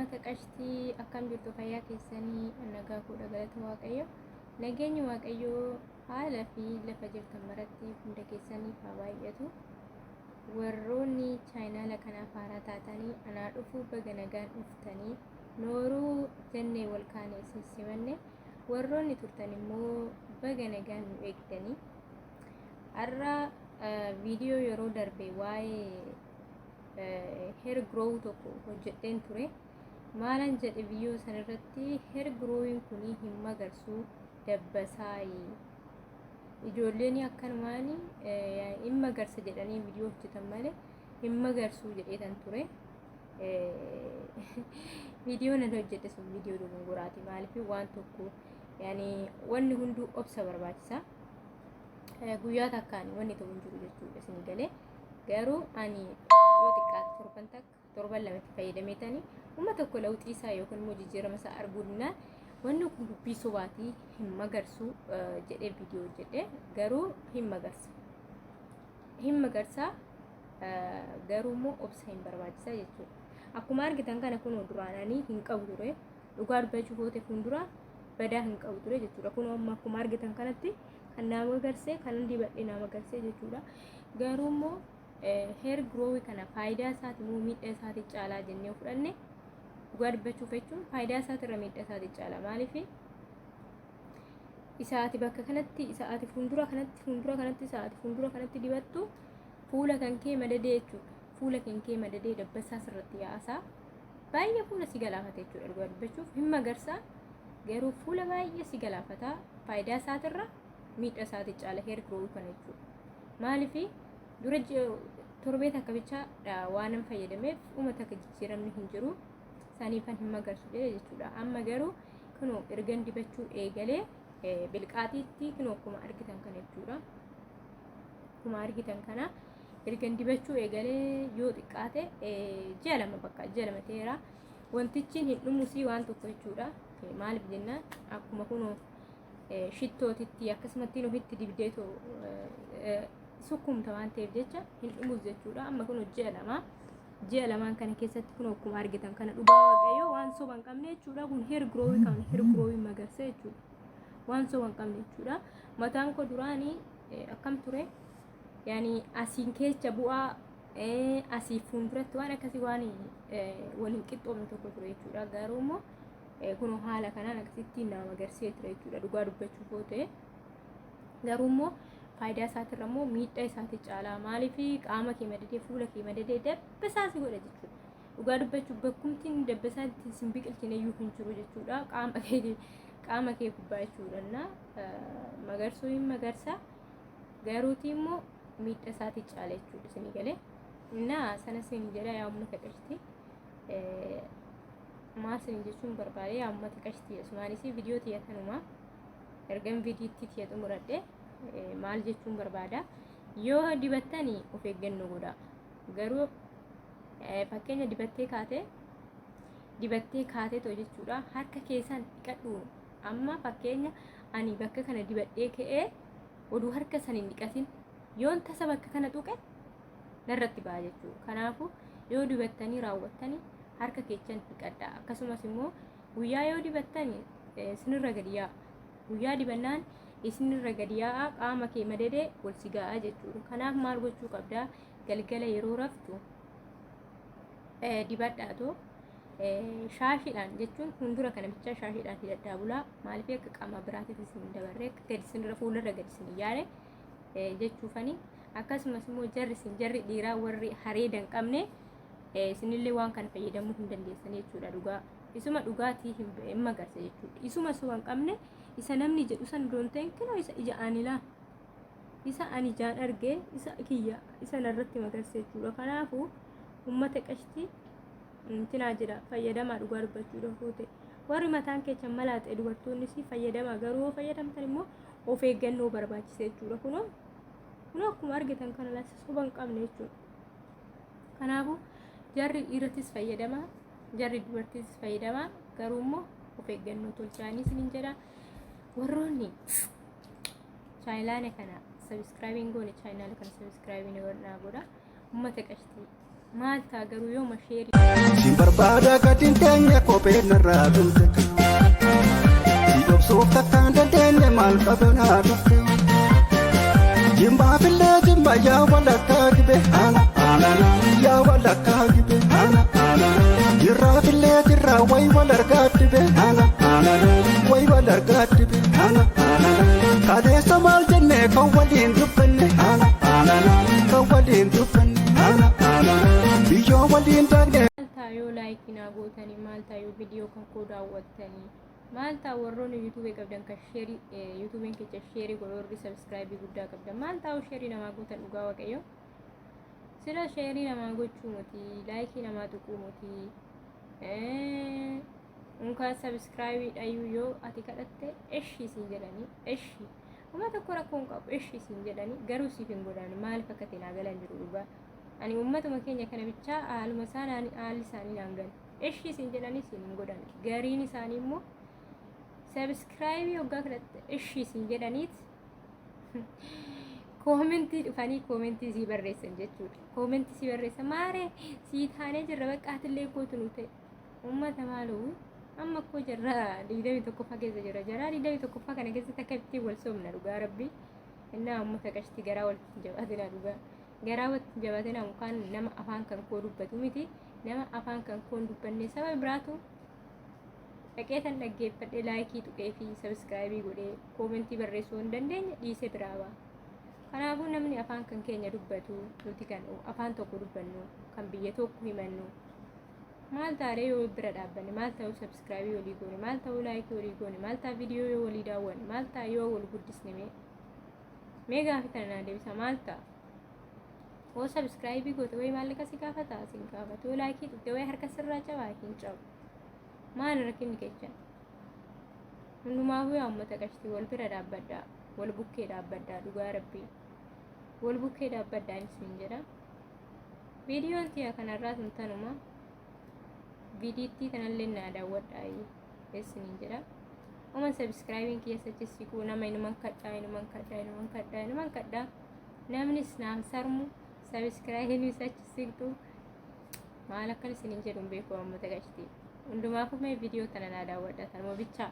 Uummata qashtii, akkam jirtu? Fayyaa keessanii? Nagaa koodha, galata Waaqayyo. Nageenyi Waaqayyoo haala fi lafa jirtan maratti hunda keessaniif haa baay'atu. Warroonni chaayinaala kanaaf haaraa taatanii, anaa dhufuu, baga nagaan dhuftanii, nooruu jennee wal kaane isin simanne. Warroonni turtan immoo baga nagaan nu eegdanii. Har'a viidiyoo yeroo darbe waa'ee hair grow tokko hojjedheen ture. Maalan jedhe viidiyoo sanarratti? Hair growing kun hin magarsuu, dabbasaayi. Ijoolleen akkanumaan hin magarsa jedhanii viidiyoo hojjetan malee hin magarsuu jedheetan ture. Viidiyoo nan hojjedhe sun viidiyoo dogongoraati. Maaliif? Waan tokko yaani wanni hunduu obsa barbaachisa. Guyyaa takkaan wanni ta'u hin jiru jechuudha isin galee. Garuu ani yoo xiqqaate torban takka, torban lamatti fayyadameetanii uma tokko lawxii isaa yookiin immoo jijjiirama isaa arguu dinnaan, wanni kun dubbii sobaatii, hin magarsuu jedhee viidiyoo hojjedhe. Garuu hin magarsa. Hin magarsaa, garuu immoo obsa hin barbaachisa jechuudha. Akkuma argitan kana kun duraan ani hin qabu ture. Dhugaa dubbachuuf yoo ta'e, fuuldura badaa hin qabu ture jechuudha. Kun amma akkuma argitan kanatti kan naa magarsee, kan dibadhe naa magarsee jechuudha. Garuu immoo hair grow kana faayidaa isaati moo miidhaa isaati caalaa jennee fudhanne, dhugaa dubbachuuf jechuun faayidaa isaatirra miidhaa isaati caala. Maaliif? Isaati bakka kanatti, isaati fuuldura kanatti, isaati fuuldura kanatti dibattu, fuula kan kee madadee jechuudha. Fuula kan kee madadee dabbasaa sirratti yaasaa, baay'ee fuula si galaafata jechuudha. Dhugaa dubbachuuf hin magarsaa, garuu fuula baay'ee si galaafata. Faayidaa isaatirra miidhaa isaati caala hair grow kana jechuudha. Maaliif? Dura torbee takka bichaa waan fayyadameef uma takka jijjiiramni hin jiru. Saniifan hin magarsu jedhe jechuudha. Amma garuu kunoo ergan dibachuu eegalee bilqaaxiitti kunoo akkuma argitan kana jechuudha. Akkuma argitan kana ergan dibachuu eegalee yoo xiqqaate ji'a 2, bakka ji'a 2 ta'eera. Wantichi hin dhumusii waan tokko jechuudha. Maaliif jennaan, akkuma kunoo shittootitti akkasumatti ofitti dibdeetoo sukkumta waan ta'eef jecha hin dhumus jechuudha. Amma kun ji'a 2, ji'a 2n kana keessatti kun akkuma argitan kana, dhugaa Waaqayyoo waan soba hin qabne jechuudha. Kun hair grow kan hair grow magarsa jechuudha. Waan soba hin qabne jechuudha. Mataan koo duraanii akkam ture? Yaani asiin keessa bu'aa, asii fuulduratti waan akkasii, waan waliin qixxoomne tokko ture jechuudha. Garuu immoo kun haala kanaan akkasitti nama magarsee ture jechuudha, dhugaa dubbachuuf yoo ta'e. Garuu immoo faayidaa isaatirra immoo miidhaa isaati caalaa. Maaliif? Qaama kee madadee, fuula kee madadee, dabbasaa si godha jechuudha. Dhugaa dubbachuuf bakkumtiin dabbasaa ittiin sin biqilchine iyyuu hin jiru jechuudha. Qaama kee gubbaa jechuudha. Magarsuu hin magarsa, garuuti immoo miidhaa isaati caala jechuudha isinii galee. Innaa sana isin jedha, yaa uummata qashti. Maal isin jechuun barbaade, yaa uummata qashti? Asumaanis viidiyoo tiyya kanuma ergan viidiyotti tiyya xumuradhe, maal jechuun barbaada? Yoo dibattanii of eeggannoo godhaa. Garuu fakkeenya dibattee kaatee too jechuudha, harka keessan dhiqadhu. Amma fakkeenya ani bakka kana dibadhee ka'ee oduu harka san hin dhiqatin yoon tasa bakka kana tuqe narratti ba'a jechuudha. Kanaafuu yoo dibattanii raawwattanii harka keessan dhiqadhaa. Akkasumas immoo guyyaa yoo dibattanii isinirra gadi yaa'a. Guyyaa dibannaan isinirra gadi yaa'a, qaama kee madadee wal si ga'a jechuudha. Kanaaf maal gochuu qabdaa? Galgala yeroo raftu dibadhaatoo shaashiidhaan jechuun fuuldura kana bichaa shaashiidhaan hidhadhaa bulaa. Maaliif? Akka qaama biraatiif isin hin dabarre, akka gadi isinirra fuularra gadi isin hin yaane jechuufani. Akkasumas immoo jarri isin jarri dhiiraa, warri hareeda hin qabne, isinillee waan kana fayyadamuu hin dandeessan jechuudha. Dhugaa isuma dhugaatii hin magarsa jechuudha. Isuma soba hin qabne, isa namni jedhu san doon ta'in, kinoo isa ija anilaa, isa ani ijaan arge, isa kiyya, isa narratti magarse jechuudha. Kanaafuu ummata qashtii tinaa jedha, fayyadamaa. Dhugaa dubbachuudhaaf yoo ta'e, warri mataan keessan malaaxe, dubartoonnis fayyadamaa. Garuu yoo fayyadamtan immoo of eeggannoo barbaachisa jechuudha. Kunoo akkuma argitan kana laasa soba hin qabne jechuudha. Kanaafuu jarri dhiirattis fayyadamaa, jarri dubartiitis fayyadamaa, garuu immoo of eeggannoo tolchaanii isiniin jedha. Warroonni chaayinaala kana subscribe goone, chaayinaala kana subscribe godha. Ummata qashtii. Maal ta'a garuu yooma sheerii. Sin barbaada gadi hin teenye kophee narraa dhumte. Si dhoksuuf takkaan dandeenye maal qabanaa dhufte. Jimmaa fillee jimma yaa walakkaa gibe ana ana yaa walakkaa gibe ana ana. Jirraa fillee jirraa wayi wal argaa dibe ana ana wayi wal argaa dibe ana ana. Kaleessa maal jennee kan waliin dubbanne ana ana kan waliin dubbanne ana ana. Biyyoo waliin daakne. Maal ta'a yoo laayikii naa gootanii? Maal ta'a yoo viidiyoo kan koo daawwattanii? Maal ta'a warroonni yuutuubii qabdan kan sheerii yuutuubiin kecha sheerii godhu, warri sabskraayibii guddaa qabdan, maal ta'a yoo sheerii namaa gootan? Dhugaa Waaqayyo, sila sheerii namaa gochuu miti, laayikii namaa tuquu miti, unkaan sabskraayibii dhayyuu yoo ati kadhatte eshi siin jedhanii, eshi uma tokko rakkoo hin qabu, eshi siin jedhanii garuu siif hin godhan. Maaliif akka ta'e naa galan jiru dhugaa. Ani uummatuma keenya kana bichaa haaluma isaan haalli isaanii naan galu. Eshii siin jedhanii siin hin godhan. Gariin isaanii immoo sabiskiraayibii hoggaa kadhatte eshii siin jedhaniit koomentii dhufanii koomentii sii barreessan jechuudha. Koomentii sii barreessan, maaree sii taanee jirra, bakka atillee kootu nu ta'e. Uummata maaloo, amma koo jarra 21ffaa keessa jira. Jaraa 21ffaa kana keessatti akka ittiin wal soomna dhugaa Rabbii. Innaa uummata qashti, garaa wal jabaatinaa dhugaa. Garaa walitti jabaatinaa. Mukaan nama afaan kan koo dubbatu miti. Nama afaan kan koo hin dubbanne saba biraatu dhaqee tan dhaggeeffadhee laayikii tuqee fi sabiskiraayibii godhee koomentii barreessuu hin dandeenye dhiisee biraa ba'a. Kanaafuu namni afaan kan keenya dubbatu, nuti kan afaan tokko dubbannu, kan biyya tokko himannu, maal taaree yoo bira dhaabbanne? Maal ta'uu sabiskiraayibii walii goone? Maal ta'uu laayikii walii goone? Maal ta'a viidiyoo yoo walii daawwanne? Maal ta'a yoo wal guddisne? Mee gaafii tana naa deebisa, maal ta'a? Yoo sabiskiraayibii goote wayi maallaqa si gaafata? Sin gaafatu. Yoo laayikii tuqxe wayi harka sirraa cabaa? Hin cabu. Maal rakkinni kecha? Hundumaafuu yaa uummata qashtii, wal bira dhaabbadhaa, wal bukkee dhaabbadhaa, dhugaa Rabbii wal bukkee dhaabbadhaa isin jedha. Viidiyoon tiya kanarraa tun tanuma. Viidiittii tanallee naa daawwadhaa isiniin jedha. Uma sabiskiraayibiin kiyya sachi siquu nama inuman kadhaa, inuman kadhaa, inuman kadhaa, inuman kadhaa. Namnis naan sarmu, sabiskiraayibiin achi siqxu. Maal akkan isiniin jedhu hin beeku uummata qashtii. Hundumaafuu mee viidiyoo tana naa daawwadhaa, tanuma bichaa.